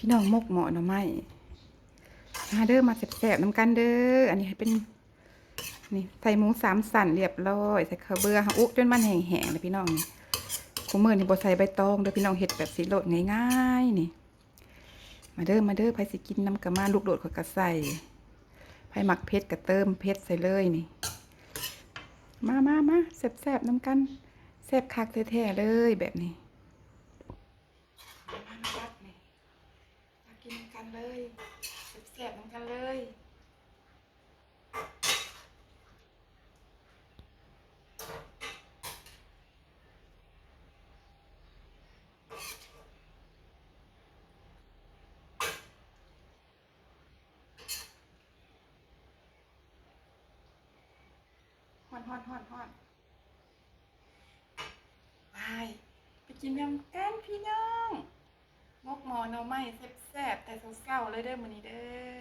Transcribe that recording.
ພີ່ນ້ອງ ໝົກໝໍ້ໜໍ່ໄມ້ ມາເດີ ມາແຊບໆນຳກັນເດີ. ອັນນີ້ໃຫ້ເປັນ ນີ້ ໃສ່ໝູສາມຊັ້ນລຽບລ້ອຍ ໃສ່ເຂົ້າເບືອ ເຮົາອົບຈົນມັນແຫ້ງໆນະພີ່ນ້ອງ. ນີ້ ຄູ່ມື້ນີ້ບໍ່ໃສ່ໃບຕອງເດີພີ່ນ້ອງ ເຮັດແບບນີ້ໂລດ ງ່າຍໆນີ້. ມາເດີ ມາເດີ ໃຜຊິກິນນຳກໍມາ ລູກໂດດຂ້ອຍກໍໃສ່ ໃຜມັກເຜັດກໍເຕີມເຜັດໃສ່ເລີຍນີ້. ມາ ມາ ມາ ແຊບໆນຳກັນ ແຊບຄັກແທ້ໆເລີຍແບບນີ້. ມາ ມາ ມາ ມາ ມາກິນນຳກັນເລີຍ ແຊບໆນຳກັນເລີຍ. ຮ້ອນໆໆໆ ໄປ ໄປກິນນຳກັນພີ່ນ້ອງ ໝົກໝໍ້ໜໍ່ໄມ້ແຊບໆ ແຕ່ເຊົ້າໆເລີຍເດີມື້ນີ້ເດີ.